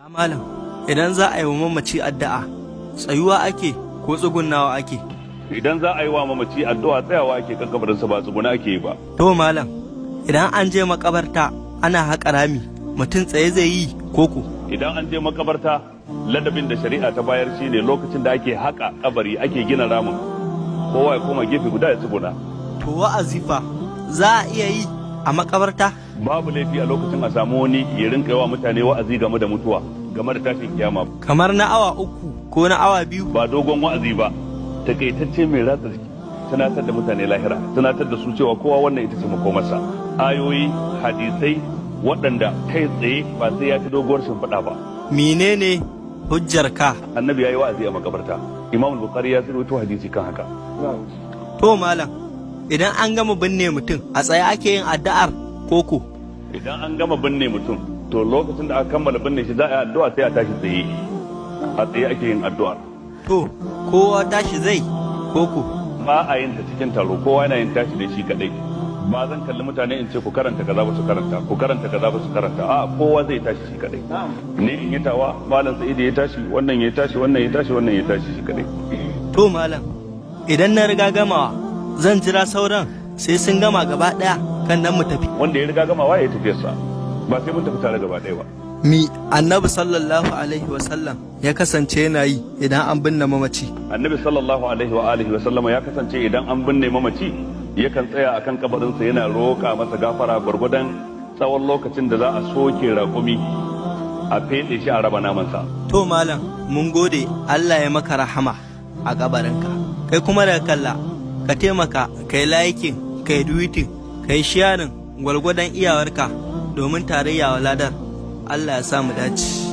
Ya malam, idan za a yi wa mamaci addu'a, tsayuwa ake ko tsugunnawa ake? Idan za a yi wa mamaci addu'a, tsayawa ake kan kabarinsa, ba tsuguna ake yi ba. To malam, idan an je makabarta ana haƙa rami, mutum tsaye zai yi koko? Idan an je makabarta, ladabin da shari'a ta bayar shine lokacin da ake haƙa kabari, ake gina ramin, kowa ya koma gefe guda ya tsuguna. To wa'azi fa za a iya yi a makabarta? Babu laifi a lokacin a samu wani ya rinka yi wa mutane wa'azi game da mutuwa, game da tashin kiyama. Kamar na awa 3 ko na awa 2? Ba dogon wa'azi ba, takaitacce mai ratsa jiki, tunatar da mutane lahira, tunatar da su cewa kowa wannan ita ce makomarsa. Ayoyi, hadisai waɗanda kai tsaye ba sai ya ci doguwar shimfiɗa ba. Menene hujjar ka? Annabi ya yi wa'azi a makabarta. Imam Bukhari ya rawaito hadisi kan haka. To malam, idan an gama binne mutum, a tsaye ake yin addu'ar koko? Idan an gama binne mutum, to lokacin da aka kammala binne shi za a yi addu'a, sai a tashi tsaye. A tsaye ake yin addu'ar. To, kowa tashi zai koko? Ba a yin ta cikin taro, kowa yana yin tashi da shi kadai. Ba zan kalli mutane in ce ku karanta kaza ba su karanta, ku karanta kaza ba su karanta. A kowa zai tashi shi kadai. Ni in yi tawa, malam Sa'idu ya tashi, wannan ya tashi, wannan ya tashi, wannan ya tashi shi kadai. To malam, idan na riga gamawa, zan jira sauran sai sun gama gaba daya kan nan mu tafi. Wanda ya riga gamawa ya tafi sa, ba sai mun tafi tare gaba daya ba. Mi Annabi sallallahu alaihi wasallam ya kasance yana yi idan an binne mamaci? Annabi sallallahu alaihi wa alihi wa sallama ya kasance idan an binne mamaci yakan tsaya akan kabarinsa yana roƙa masa gafara gwargwadon tsawon lokacin da za a soke raƙumi a feɗe shi a raba namansa. To malam, mun gode, Allah ya maka rahama a kabarinka. Kai kuma daga kalla, ka taimaka, kai liking, kai tweeting, kai sharing gwargwadon iyawarka domin tarayya wa ladar. Allah ya sa mu dace.